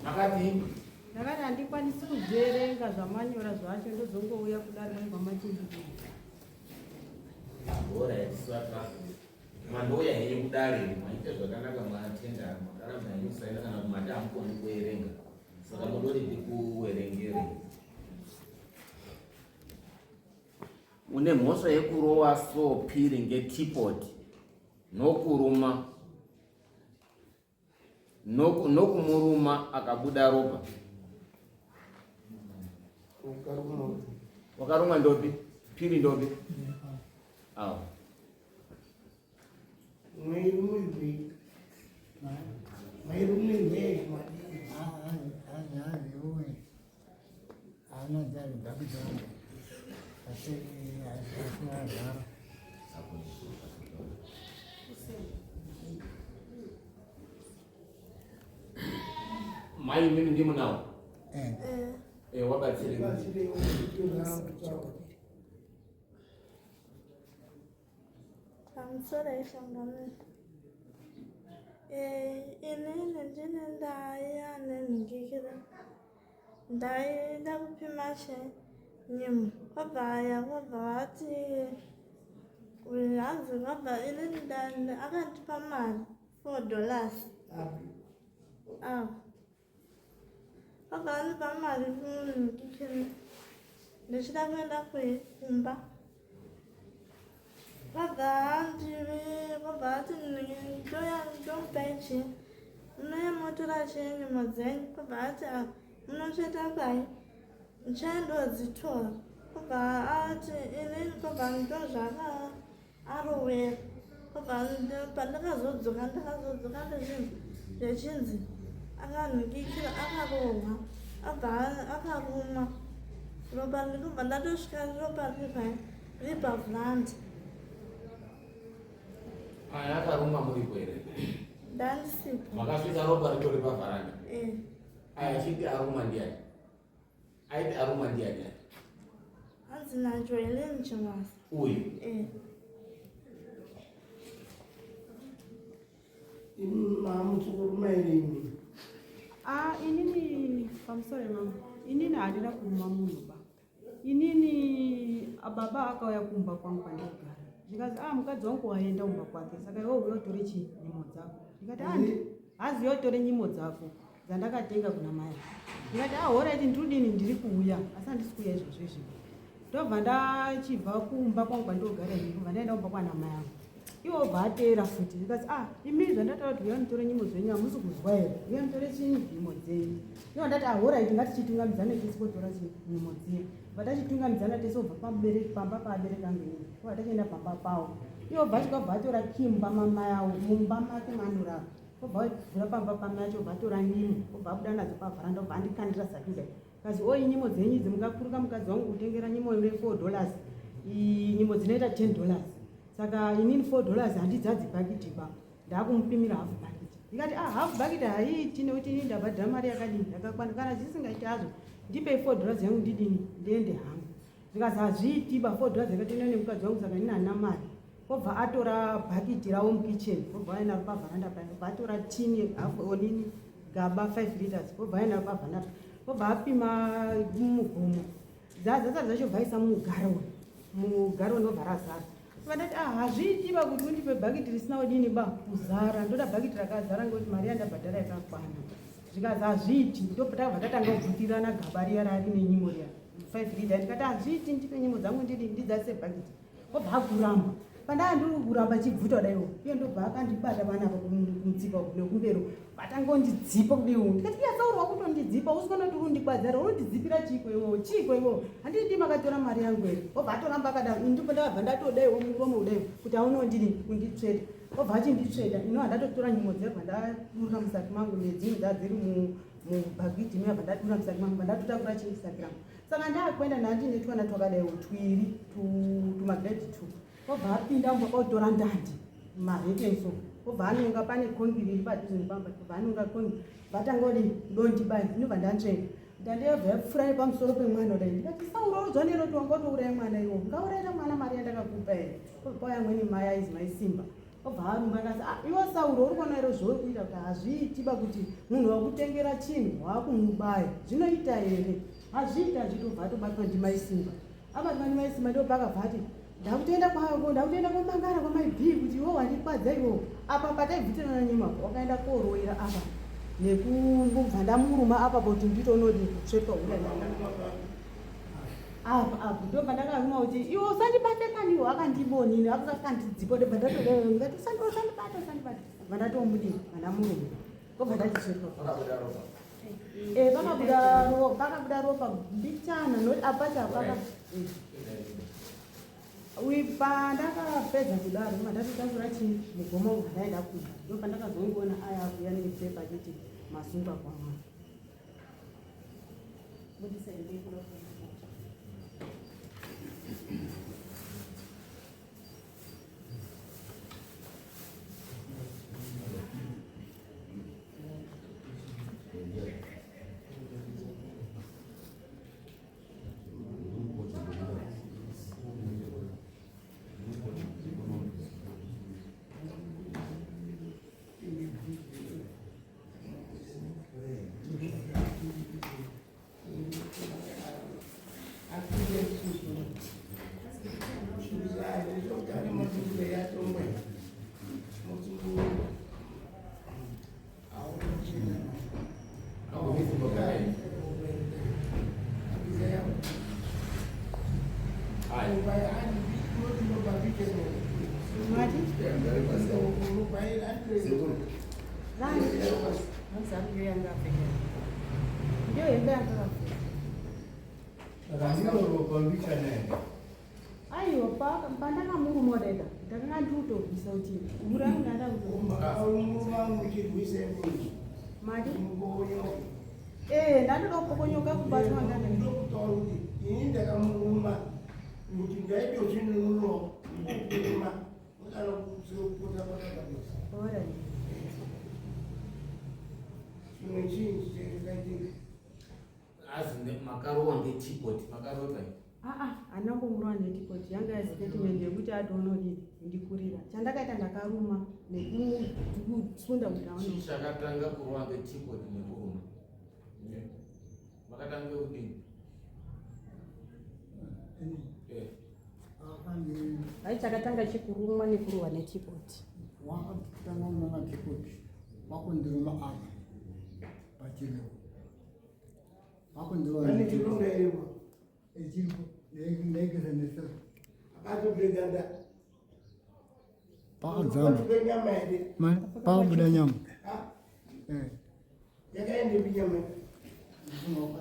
Makati Ndakati handikwanisi kuzvierenga zvamanyora zvacho ndozongouya kudare kwamachindii. Alright, saka mandouya henyu kudare maita zvakanaka matenda makaramba henyu kusaina kana kumati hamukoni kuerenga saka mudori ndikuwerengere. Une mhosva yekurowa so phiri ngeteapot nokuruma nokumuruma akabuda ropa. Wakarumwa ndopi? Phiri ndopi? Awo. Mai mimi ndimo nawo. Eh. Eh, wabatsire. Pamusoro yeshangamiro. Eh, inini ndine ndaya nenhingikira. Ndaida kupima chenyimo kwabva aya kwabva vati hanzi kwabva inini akandipa mari $4 apo kwabva andipa mari ndichida kuenda kumba. Vabva handivi vabva vati ndoya ndomupa ichi munouya motora chenyimo dzenyu vabva vati ah, munotsveta pai ndichaendodzitora vabva ati inini vabva ndozvaka arowera vabva pandakazodzoka ndakazodzoka ndechinzi ndechinzi akanhukikira akarohwa abva akarumwa ropa ndikubva ndatosvika ropa riri pai riri pavhuranda. Aya akarumwa muripo here? Ndandisipo. Makasvika ropa ritori pavharanda? Eh. Aya achiti arumwa ndiani? Aiti arumwa ndiani? Hanzi naJoelin Chimwasa. Uyu? Eh. Mamusukuruma here imi? Ah, inini pamusoro mama, inini handina kuruma munhu ba. Inini baba akauya kumba kwangu kwandinogara zvikanzi ah mukadzi wangu waenda kumba kwake saka iwe uya utore chii nyimo dzako ndikati ah hazi uya utore nyimo dzako dzandakatenga kuna mai ndikati ah horaiti ndiri ndiri kuuya asi handisi kuuya izvozvo izvi ndobva ndachibva kumba kwangu kwandinogara ini ndobva ndaenda kumba kwana mai angu iwo obva ateera futi zvikanzi ah imi zvandataura kuti uya mutore nyimo dzenyu hamusi kuzwa here uya mutore chii nyimo dzenyu iwo ndati ah horaiti ngatichitungamidzane tese kotora chii nyimo dziya bva tachitungamidzana tese obva pamubereki pamba paabereka angu inini obva tachienda pamba pawo iwo bva asvika obva atora kii mumba mamai awo mumba make maanorara obva avhura pamba pamai acho obva atora nyimo obva abuda nadzo pavharanda obva andikandira zaki kudai kazi oi nyimo dzenyu idzi mukakuruka mukadzi wangu kutengera nyimo ine $4 nyimo dzinoita $10 saka inini $4 handidzadzi bhakiti ba ndakumupimira half bucket ndikati ah half bucket haiiti nekuti inini ndabhadhara mari yakadini yakakwana kana zvisingaiti hazvo ndipei $4 yangu ndidini ndiende hangu zvikanzi hazviiti ba $4 yakatenda nemukadzi wangu saka inini handina mari obva atora bhakiti ravo mukitchen obva aenda naro pavharanda paya obva atora tini half onini gaba 5 liters obva aenda naro pavharanda obva apima mugomo dzazara dzacho bva aisa mugaroni mugaroni obva razara vandati ah hazviiti ba kuti undipe bhakiti risina kudini ba kuzara ndoda bhakiti rakazara ngekuti mari yandabhadhara yakakwana zvikanzi hazviiti ndopatakabva tatanga kubvutirana gaba riya rarine nyimo riya 5 liter ndikati hazviiti ndipe nyimo dzangu ndidi ndidzase bhakiti obva akuramba pandaa ndiri kuramba chibvuta kudaiwo iye ndobva akandibata panapa kumutsipa nekumberi vatanga kundidzipa kudaiwo ndikati iya sauro wakutondidzipa usikuona kuti urundikwadzara urundidzipira chiiko iwowo chiiko iwowo handii ndii makatora mari yangu here obva atoramba akadaro ini ndipo ndakabva ndatodaiwo muromo kudaiwo kuti aone ndini kunditsveta obva achinditsveta ino handatotora nyimo dzebva ndadurura musaki mangu nedzimwe dzadziri mubhagidhi muyabva ndadura musaki mangu ndatotakura chii saki rangu Saka ndakuenda ndandine twana twakadaiwo twiri tumagrade two obva apinda mumba kwakutora ndandi mahetenso obva anonga pane kombi riri padhuze nepamba obva anonga kombi vatanga kudii dondibaya ndinobva ndanzvenga ndandi yabva yapfura nepamusoro pemwana kudai ndikati sauro unoudza Unodzwa nero kuti wanga utouraya mwana iwo. Ngaurayira mwana mari yandakakupa here? Pauya amweni mai aizi mai Simba. Obva arumba akati, ah, iwe Sauro uri kuona here zvauri kuita kuti hazviiti ba kuti munhu wakutengera chinhu waakumubaya. Zvinoita here? Hazviiti hazviiti obva atobatwa ndimai Simba. Abatwa ndimai Simba ndipo paakabva ati ndakutoenda kwako ndakutoenda komangara kwamai B kuti iwe wandikwadza iwo. Apa pataibvutirana nyima wakaenda koroera apa nekubva ndamuruma apa kuti nditonodii kutsvetwa ura apa apa ndo pandakaruma kuti iwe usandibate kani iwe akandibonini akandidzipa ndobva ndatodai usandibata usandibata bva ndatomudii bva ndamuruma ndobva ndachisvetwa eh, pakabuda pakabuda ropa mbichana not apacha paka eh. Pandakapedza kudaro mandatotakura chii mugomo ubva ndaenda kumba ndo pandakazongoona aya akuuya nepepa achiti masungwa kwamwana. Aiwa, pandakamuruma deda ndakanga ndikutobvisa kuti mura yangu ndada mati eh ndatoda kupokonyoka kubatwa ndanda ndokutaura kuti ini ndakamuruma kuti ndaite uchinunuro kuruma kana kupota pakakabisa chimwe chinhu chakaitika Azi makarowa ngetipot makarowa pai. Ah ah, handina kumurova netipot yanga ya statement yekuti atoonodii kundikurira. Chandakaita ndakaruma nekusunda kuti aone. Chii chakatanga kurova ngetipot nekuruma? Makatanga kudini? Eh. Hai chakatanga chikurumwa nekurova netipot. Wakatanga kuruma netipot wakundiruma apa pachireko. Pane chironda iripo. Chiripo ndaigeza nesaka. Akatobve ganda. Pakadzama. Pakatobve nyama here? Pakabuda nyama. Ha? Eh. Yakaendepi nyama? Ndifunga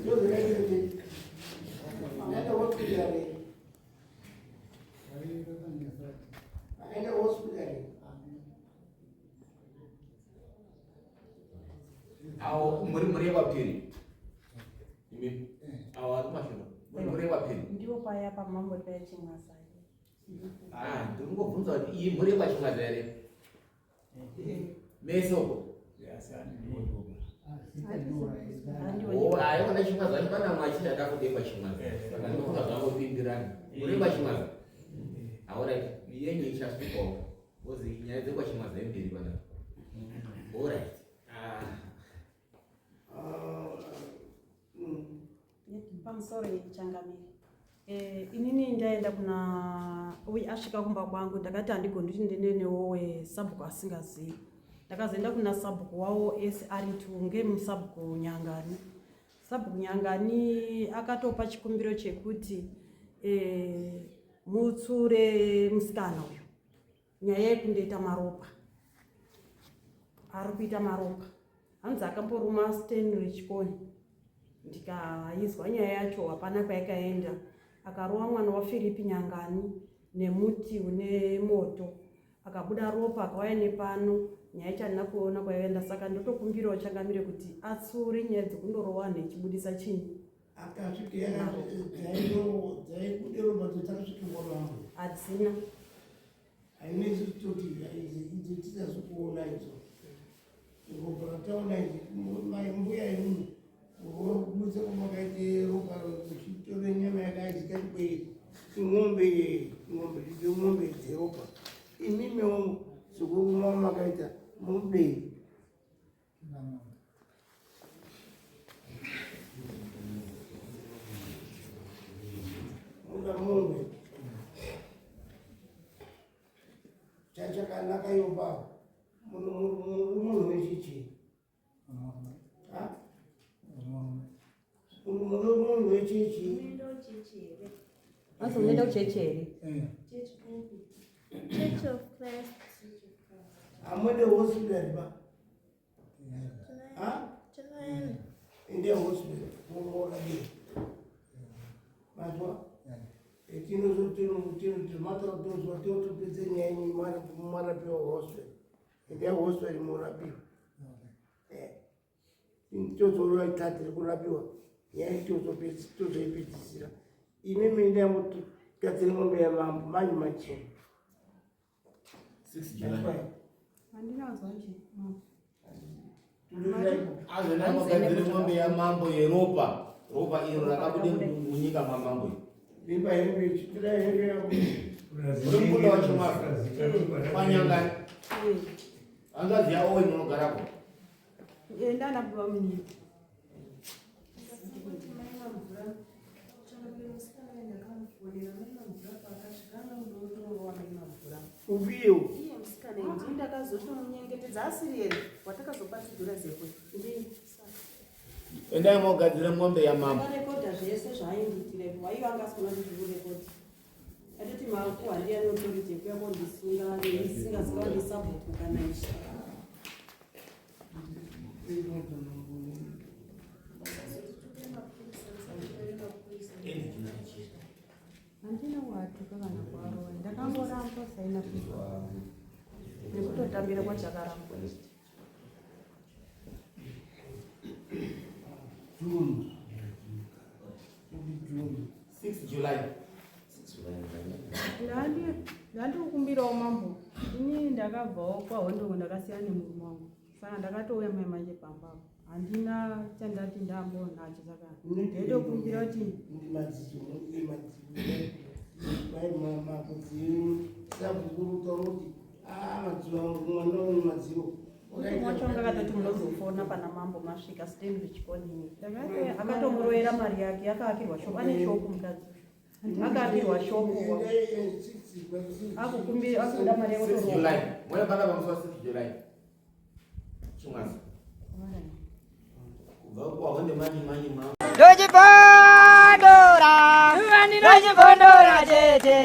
Ndozvakaita kuti ndaenda hospital. Akaenda hospital. Awo muri muri wapiri. Imi. Awo ari kumashure. Muri muri wapiri. Ndiwo paya pamambo paya chimwaza. Ah, ndiri kungobvunza kuti iyi mhuri yekwachimwaza here? Mese uko. Oh, aiona chimwaza pana mwachida ndakude kwachimwaza. Saka ndinofunga zvangopindirana. Mhuri yekwachimwaza. Alright, yenyu ichasvikawo. Because nyaya dzekwachimwaza imberi panapa. Alright. Ah. Pamusoro changamire. Eh, inini ndaenda kuna uyu asvika kumba kwangu ndakati handigoni kuti ndiende newowe sabhuku asingazivi. Ndakazoenda kuna sabhuku wawo ese ari two ngemusabhuku Nyangani. Sabhuku Nyangani akatopa chikumbiro chekuti eh, mutsure musikana uyu nyaya yekundoita maropa ari kuita maropa hanzi akamboruma Stanley Chikoni ndikaizwa nyaya yacho hapana kwaikaenda akarova mwana waFiripi Nyangani nemuti une moto akabuda ropa akauya nepano nyaya yacho handina kuona kwaienda saka ndotokumbirawo changamire kuti atsure nyaya dzekundorova vanhu ichibudisa chinyi dzaibude ropa dzakasvikirwa mambo hadzina hainesi toti Ropa rataona iri, mai mbuya imimi kubudisa kwamakaite ropa muchitore nyama yakadyika chikwei ing'ombe ng'ombe ng'ombe dzeropa imimiwo sekuruma makaita mudei. Muda mombe chachakanaka iyo baba munhu wechichii munhu wechechi. Asi unoenda kuchechi here? Church of Christ. Hamuende hospital ba? Tinoenda. Ende hospital munorapiwa. Mazwa? Tinozotopedza nyaya yenyu marapiwa hospital. Ende hospital murapiwa. Tozorora itadzi kurapiwa nyaya tozoipedzisira. Imimi endai mugadzire mombe yamambo manje machena. 6 July. Handina zanje mambo. Azvena mugadzire mombe yamambo yeropa. Ropa iro rakabude munyika mamambo. Rimba hembe, chitira hembe yako. Uri mukunda waChimwaza. Kwanyangani. Hanzvadzi yaOwen unogarako. Enda naBaba munini. Upiyo. Iye musikana ndi ndakazotomunyengetedza asiri here watakazobatidhura zekwe. Endai mogadzire mombe yamambo. Akarekodha zvese zvaaindiitira ipo. Waiva anga asina kuti zvikurekodha. Atoti makuhwa ndiye ane authority yekuuya kondisunga neisingazika kuti sabhuku kana izvi. Handina kuatuka kana kuarova. Ndakangoramba saina pepa. Nekutotambira kwachakarambwa. June. June. 6 July. Ndandikukumbirawo mambo. Inini ndakabvawo kwaHondongo ndakasiyana nemurume wangu. Saka ndakatouya mai manje pamba apo. Handina chandati ndambonacho saka ndaitokumbira kuti Madzidzo, madzidzo. Mai makudziyo. Sabhuku kuti ah madziwo angu mwana uyu madziwo. Murume wacho anga akatoti munozofona pana mambo masvika Stanley Chikonini. ndakati Akatomurovera mari yake akaakirwa shopu ane shopu mukadzi. Akaakirwa shopu. Akukumbira akuda mari 6 yekutorowa. July. Moya pana pamusi wa 6 July. Chimwaza. Kubva kwaHonde manje manje mambo. Ndochibondora chete.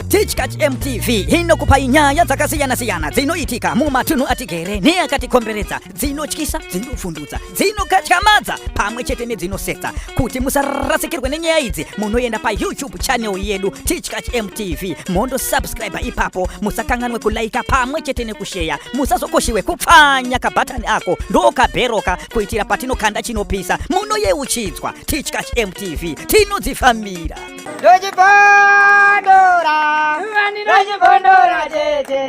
Tichkach MTV inokupai nyaya dzakasiyana-siyana dzinoitika mumatunhu atigere neakatikomberedza, dzinotyisa, dzinovhundutsa, dzinokatyamadza pamwe chete nedzinosetsa. Kuti musarasikirwe nenyaya idzi, munoenda paYouTube channel yedu Tichkach MTV mondosubscribe ipapo. Musakanganwe kulaika pamwe chete nekusheya. Musazokoshiwe kupfanya kabhatani ako ndokabheroka kuitira patinokanda chinopisa munoyeuchidzwa. Tichkach MTV tinodzifambira. Ndochibondora, ndochibondora chete.